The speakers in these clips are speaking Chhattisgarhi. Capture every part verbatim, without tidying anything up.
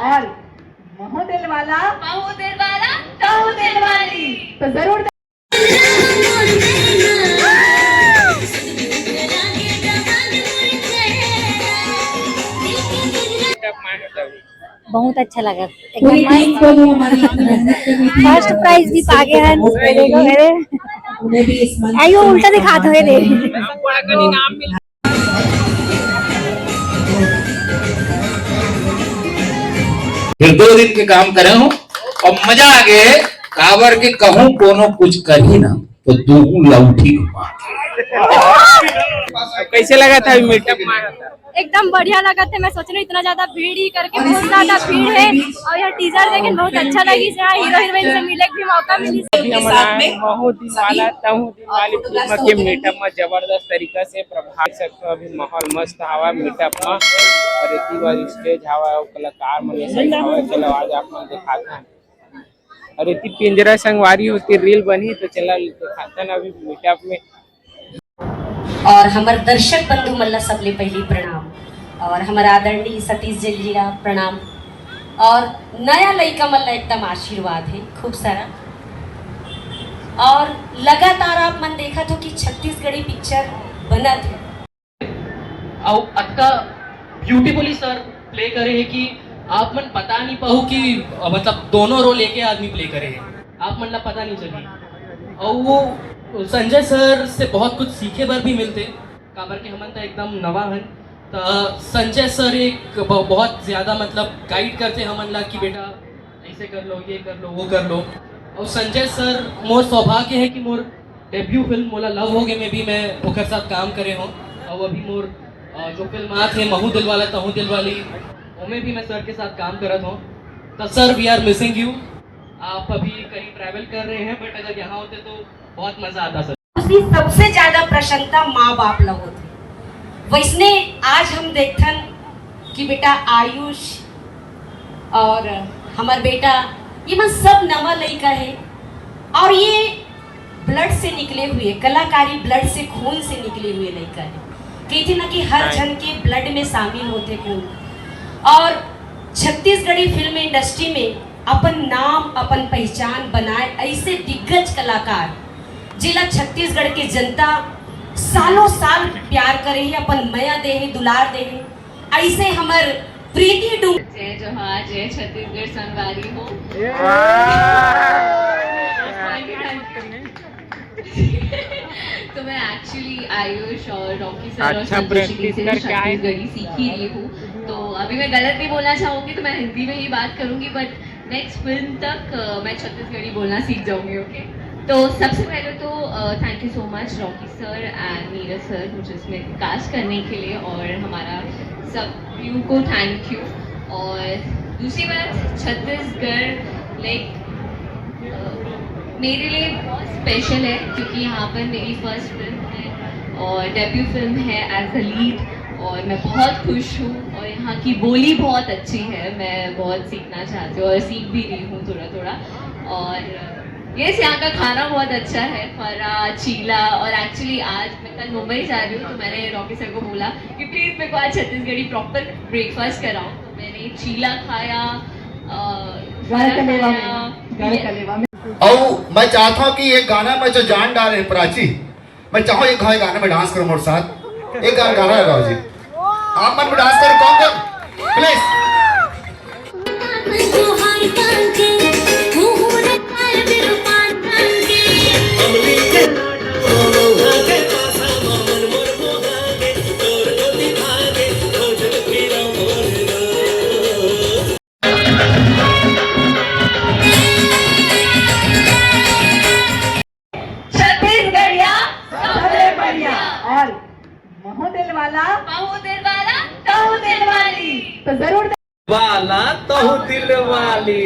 और महू दिल वाला, महू दिल वाला, तहू दिल वाली। तो जरूर बहुत अच्छा लगा, एकदम मस्त। फर्स्ट प्राइज भी पागे हन। देखो, अरे, आइयो, उल्टा दिखात हवे रे। फिर दो दिन के काम करे हूँ और मजा आ गए। काबर के कहूँ कोनो कुछ करही ना तो दूहू लौठी घुमा। कैसे लगा था मीटअप में? एकदम बढ़िया लगा था। मैं सोच रही हूँ इतना ज्यादा भीड़ ही करके, बहुत ज्यादा भीड़ है। और यह टीजर देखे बहुत अच्छा लगी। यहाँ हीरो हीरोइन से मिले के भी मौका मिली। बहुत दिन वाला तहूँ दिन वाली फिल्म के मीटअप में जबरदस्त तरीका से प्रभाव सकते हो। अभी माहौल मस्त हवा मीटअप में और इतनी बार स्टेज हवा, कलाकार मन ऐसे हवा। चलो आज आप मन दिखाते हैं। और इतनी पिंजरा संगवारी होती रील बनी तो चला दिखाते हैं अभी मीटअप में। और हमर दर्शक बंधु मन ला सबले पहली प्रणाम और हमर आदरणीय सतीश जैन जी ला प्रणाम और नया लइका मन ला एकदम आशीर्वाद है खूब सारा। और लगातार आप मन देखत हो कि छत्तीसगढ़ी पिक्चर बनत है। अउ अतका ब्यूटीफुली सर प्ले करे हे कि आप मन पता नहीं पाहू कि अ, मतलब दोनों रोल एक आदमी प्ले करे हे, आप मन ला पता नहीं चली। और वो संजय सर से बहुत कुछ सीखे बर भी मिलते, काबर के हमन तो एकदम नवा हन। तो संजय सर एक ब- बहुत ज्यादा मतलब गाइड करते हमन ला कि बेटा ऐसे कर लो, ये कर लो, वो कर लो। और संजय सर मोर सौभाग्य है कि मोर डेब्यू फिल्म मोला लव होगे में भी मैं ओकर साथ काम करे हूँ। और अभी मोर अ, जो फिल्म आत है महू दिलवाला तहू दिलवाली, ओमे भी मैं सर के साथ काम करत हूँ। तो sir, we are missing you. आप अभी कहीं ट्रैवल कर रहे हैं, बट अगर यहाँ होते तो बहुत मजा आता सर। उसकी सबसे ज्यादा प्रशंसा माँ बाप ला होथे। वैसने आज हम देखथन कि बेटा आयुष और हमर बेटा, ये मन सब नवा लइका है और ये ब्लड से निकले हुए, कलाकारी ब्लड से, खून से निकले हुए लइका है। कहते ना कि हर झन के ब्लड में शामिल होथे खून। और छत्तीसगढ़ी फिल्म इंडस्ट्री में अपन नाम, अपन पहचान बनाए ऐसे दिग्गज कलाकार, जेला छत्तीसगढ़ के जनता सालों साल प्यार करे हे, अपन मया दे हे, दुलार दे हे, ऐसे हमर प्रीति डूंग जय जोहार, जय छत्तीसगढ़ संगवारी हो। तो मैं एक्चुअली आयुष और रॉकी सर और अच्छा, संतोषी दी practice से करके आए। छत्तीसगढ़ी सीख ही रही हूँ। तो अभी मैं गलत नहीं बोलना चाहूँगी, तो मैं हिंदी में ही बात करूँगी, बट नेक्स्ट फिल्म तक अ, मैं छत्तीसगढ़ी बोलना सीख जाऊँगी। ओके, तो सबसे पहले तो thank you so much Rocky sir and Neeraj sir, मुझे इसमें कास्ट करने के लिए, और हमारा सब क्रू को थैंक यू। और दूसरी बात, छत्तीसगढ़ लाइक मेरे लिए बहुत स्पेशल है, क्योंकि यहाँ पर मेरी फर्स्ट फिल्म है और डेब्यू फिल्म है एज अ लीड, और मैं बहुत खुश हूँ। और यहाँ की बोली बहुत अच्छी है, मैं बहुत सीखना चाहती हूँ और सीख भी रही हूँ थोड़ा थोड़ा। और यस, यहाँ का खाना बहुत अच्छा है, फरा, चीला। और एक्चुअली आज मैं कल मुंबई जा रही हूँ, तो मैंने रॉकी सर को बोला कि प्लीज मेरे को आज छत्तीसगढ़ी प्रॉपर ब्रेकफास्ट कराओ। तो मैंने चीला खाया, अ, फरा खाया। और मैं चाहता हूँ कि ये गाना में जो जान डाले प्राची, मैं चाहूँ एक गाना में डांस करो मेरे साथ। एक गाना गाना है राव जी, आप मन में डांस करो। कौन कौन? प्लीज। छत्तीसगढ़िया सबले बढ़िया। और महू दिल वाला, महू दिल वाला, तहू दिल वाली। तो जरूर वाला तहू दिल वाली।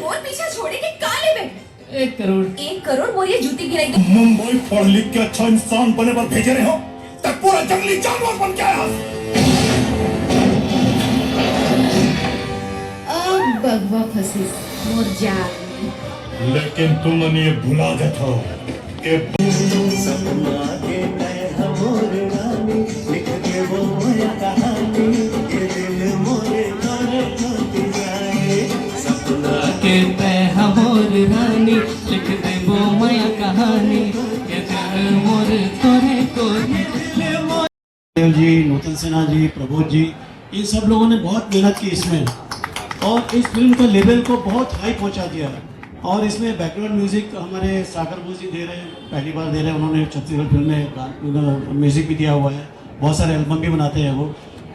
मोर पीछा छोड़े के का लेबे? एक करोड़। एक करोड़ मोर ये जूती गिराई दे। मुंबई पढ़ लिख के अच्छा इंसान बने पर भेजे रहे हो, तब पूरा जंगली जानवर बन के आया। अब बगवा फंसिस मोर जाल में। लेकिन तुमन ये भुला जात हो के सपना के तय हमर रानी, लिख के वो मोया कहानी। जी, नूतन सिन्हा जी, प्रबोध जी, इन सब लोगों ने बहुत मेहनत की इसमें और इस फिल्म का लेवल को बहुत हाई पहुंचा दिया। और इसमें बैकग्राउंड म्यूजिक हमारे सागर बोस जी दे रहे हैं, पहली बार दे रहे हैं। उन्होंने छत्तीसगढ़ फिल्म में म्यूजिक भी दिया हुआ है, बहुत सारे एल्बम भी बनाते हैं वो।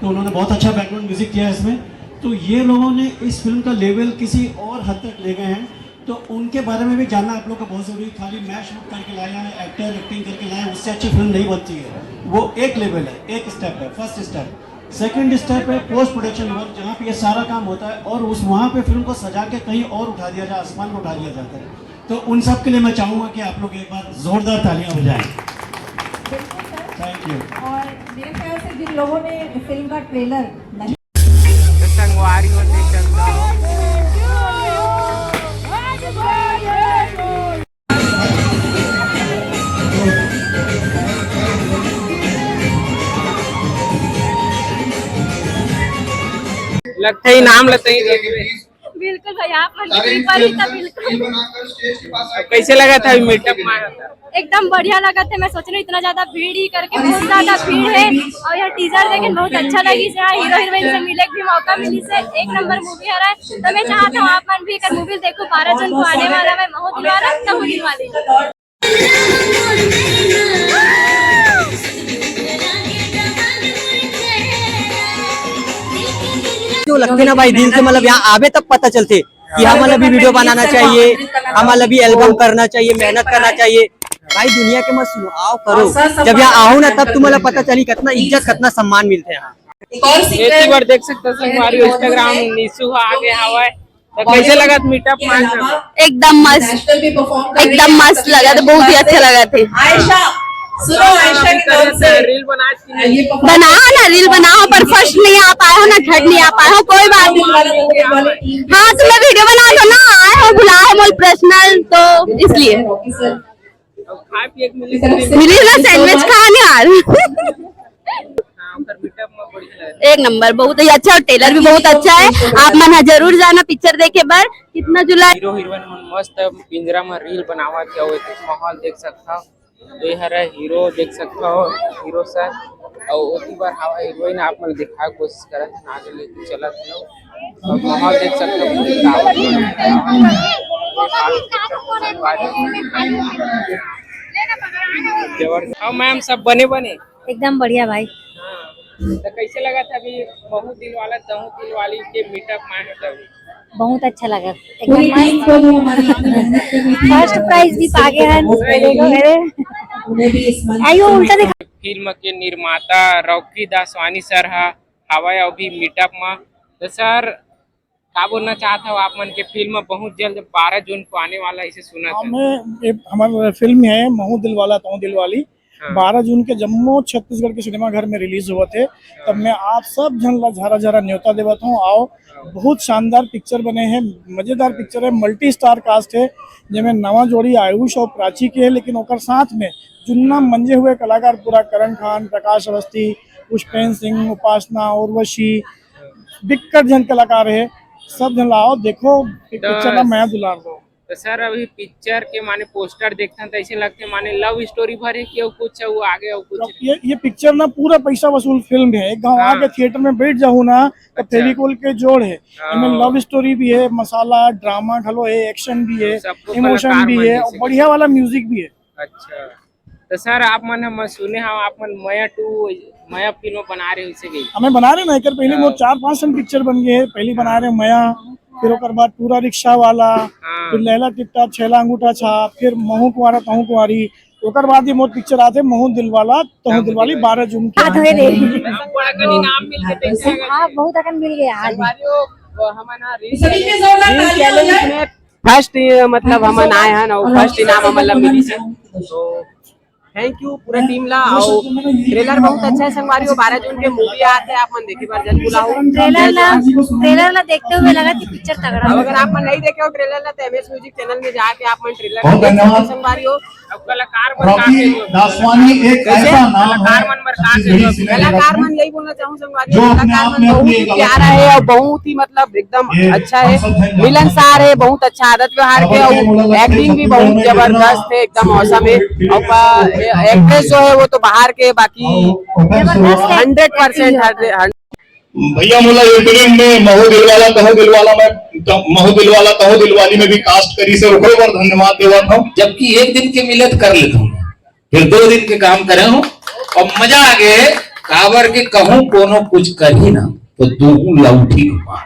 तो उन्होंने बहुत अच्छा बैकग्राउंड म्यूजिक किया है इसमें। तो ये लोगों ने इस फिल्म का लेवल किसी और हद तक ले गए हैं। तो उनके बारे में भी जानना आप लोग का बहुत जरूरी। खाली मैं शूट करके लाया है, एक्टर एक्टिंग करके लाया है, उससे अच्छी फिल्म नहीं बनती है। वो एक लेवल है, एक स्टेप है, फर्स्ट स्टेप। सेकंड स्टेप है पोस्ट प्रोडक्शन वर्क, जहाँ पे ये सारा काम होता है और उस वहाँ पे फिल्म को सजा के कहीं और उठा दिया जाए, आसमान में उठा दिया जाता है। तो उन सब के लिए मैं चाहूंगा कि आप लोग एक बार जोरदार तालियां बजाएं। बिल्कुल सर। Thank you. और मेरे ख्याल से जिन लोगों ने फिल्म का ट्रेलर नहीं संगवारी हो देख सकता हो। लगता है इनाम लेते ही देखबे। बिल्कुल भाई, आप मन के ऊपर ही था, बिल्कुल। अब कैसे लगा था अभी मीटअप में? एकदम बढ़िया लगा था। मैं सोच रही हूँ इतना ज्यादा भीड़ ही करके, बहुत ज्यादा भीड़ है। और यह टीजर देखे बहुत अच्छा लगी से, हाँ, हीरो हीरोइन से मिले के भी मौका मिली से। एक नंबर मूवी आ रहा है। तो मैं चाहता हूँ आप मन भी एक मूवी देखो, बारह जून को आने वाला है महू दिलवाला, तहू दिलवाले। जो लगते ना भाई दिल से, मतलब यहाँ आवे तब पता चलते कि हमन ला भी वीडियो बनाना चाहिए, हमन ला भी एल्बम करना चाहिए, मेहनत करना चाहिए। भाई दुनिया के मत सुनो, आओ करो। जब यहाँ आओ ना तब तुम्हें पता चली कितना इज्जत, कितना सम्मान मिलते हैं यहाँ। एक ही बार देख सकते हो संगवारी, इंस्टाग्राम निशु आगे हवा है। तो कैसे लगा मीटअप में? एकदम मस्त, एकदम मस्त लगा था, बहुत ही अच्छा लगा था। आयशा, सुनो, आयशा के नाम से रील बना के बनाओ ना, रील बनाओ, पर फर्स्ट नहीं आ पाए हो ना, थर्ड नहीं आ पाए हो, कोई बात नहीं। हाँ, तो मैं वीडियो बना दो ना, आए हो बुलाए हो मोल पर्सनल, तो इसलिए खाए पिए के मिली। मिली ना सैंडविच खाने आ रही। हाँ, उधर मीटअप में बढ़िया लगा। एक नंबर, बहुत ही अच्छा, और ट्रेलर भी बहुत अच्छा है। आप मन ह जरूर जाना पिक्चर देखे बर। कितना जुलाई हीरो हीरोइन मन मस्त पिंजरा में रील बनावत हे, अउ एक माहौल देख सकता हो। तो ये हरा हीरो देख सकता हो, हीरो सर, और ओती बार हवा हीरोइन आप मन दिखाए कोशिश करत हे, आगे लेके चलत हे। और माहौल देख सकता हो, पूरी गाँव में जबरदस्त। और मैम सब बने बने? एकदम बढ़िया भाई। हाँ। तो कैसे लगा था अभी महू दिलवाला तहू दिलवाली के मीटअप में आए हो तभी? बहुत अच्छा लगा, एकदम मस्त। फर्स्ट प्राइज भी पागे हैं। अरे, आइयो उल्टा दिखा। फिल्म के निर्माता रॉकी दासवानी सर हा हवय अभी मीटअप में। तो सर, का बोलना चाहत हो आप मन के फिल्म बहुत जल्द बारह जून को आने वाला है, इसे सुना था। हमें ये हमारी फिल्म है महू दिलवाला तहू दिलवाली, हाँ। बारह जून के जम्मो छत्तीसगढ़ के सिनेमा घर में रिलीज हुआ थे। तब मैं आप सब झन ला झरा झरा न्योता देवत हूँ, आओ। बहुत शानदार पिक्चर बने हैं, मजेदार पिक्चर है, मल्टी स्टार कास्ट है, जेमे नवा जोड़ी आयुष और प्राची के है, लेकिन ओकर साथ में जुन्ना मंजे हुए कलाकार पूरा करण खान, प्रकाश अवस्थी, पुष्पेंद्र सिंह, उपासना, उर्वशी, बिक्कट झन कलाकार है। सब झन ला आओ, देखो पिक्चर ला मया दुलार दो। तो सर, अभी पिक्चर के माने पोस्टर देखथन तो ऐसे लगते माने लव स्टोरी भरे कि अउ कुछ अउ आगे अउ कुछ। ये ये पिक्चर ना पूरा पैसा वसूल फिल्म है। एक गाँव हाँ। आके थिएटर में बैठ जाओ ना, तो अच्छा। फेविकोल के जोड़ है। हाँ। इनमें लव स्टोरी भी है, मसाला ड्रामा घलो है, एक्शन भी है, सबको इमोशन कलाकार भी मन है, जैसे और बढ़िया वाला म्यूजिक भी है। अच्छा, तो सर, आप मन हम सुने हम आप मन मया टू, मया फिल्म बना रहे हो, इसे भी। हमें बना रहे ना, एक पहले हाँ। वो चार पांच ठन पिक्चर बन गए हैं। पहली बना रहे मया, फिर ओकर बाद पूरा रिक्शा वाला, हाँ। फिर लैला टिट्टा, छैला अंगूठा छाप, फिर महू कुंवारा तहू कुंवारी, ओकर बाद ये मोर पिक्चर आते महू दिलवाला तहू दिलवाली बारह जून के। हाथ धोए दे। हम बड़ा कन इनाम मिल के देखे हैं। हाँ, बहुत अकन मिल गया आज। संगवारी हो, वो हमारा रील सभी के जोरदार तालियां हो जाए। फर्स्ट, मतलब, हमन आए हैं ना, फर्स्ट इनाम हमन ला मिली है। तो थैंक यू पूरा टीम ला। और ट्रेलर बहुत अच्छा है संगवारी हो, बारह जून के मूवी आते हैं, आप मन देखे बार जरूर बुलाओ। ट्रेलर ला, ट्रेलर ला देखते हुए लगा कि पिक्चर तगड़ा अब है। अगर आप मन नहीं देखे हो ट्रेलर ला, तो एमएस म्यूजिक चैनल में जाके आप मन ट्रेलर बहुत देख सकते हो धन्यवाद। संगवारी हो। अब कलाकार मन रॉकी काफी हो। दासवानी एक कैसे? ऐसा नाम कलाकार है मन बर कलाकार मन, यही बोलना चाहूँ संगवारी, कलाकार मन बहुत ही प्यारा है और बहुत ही, मतलब, एकदम अच्छा है, मिलनसार है, बहुत अच्छा आदत व्यवहार के, और एक्टिंग भी बहुत जबरदस्त है, एकदम औसम है। और एक्ट्रेस जो है वो तो बाहर के, बाकी हंड्रेड परसेंट। भैया, मोला ये फिल्म में महू दिलवाला तहू दिलवाला में, त-, महू दिलवाला तहू दिलवाली में भी कास्ट करिस हे, ओकरो बर धन्यवाद देवत हूँ। जबकि एक दिन के मिले तो कर लेता हूँ, फिर दो दिन के काम करे हूँ और मजा आ गए। काबर के कहूँ कोनो कुछ करही ना तो दूहू लौठी घुमा।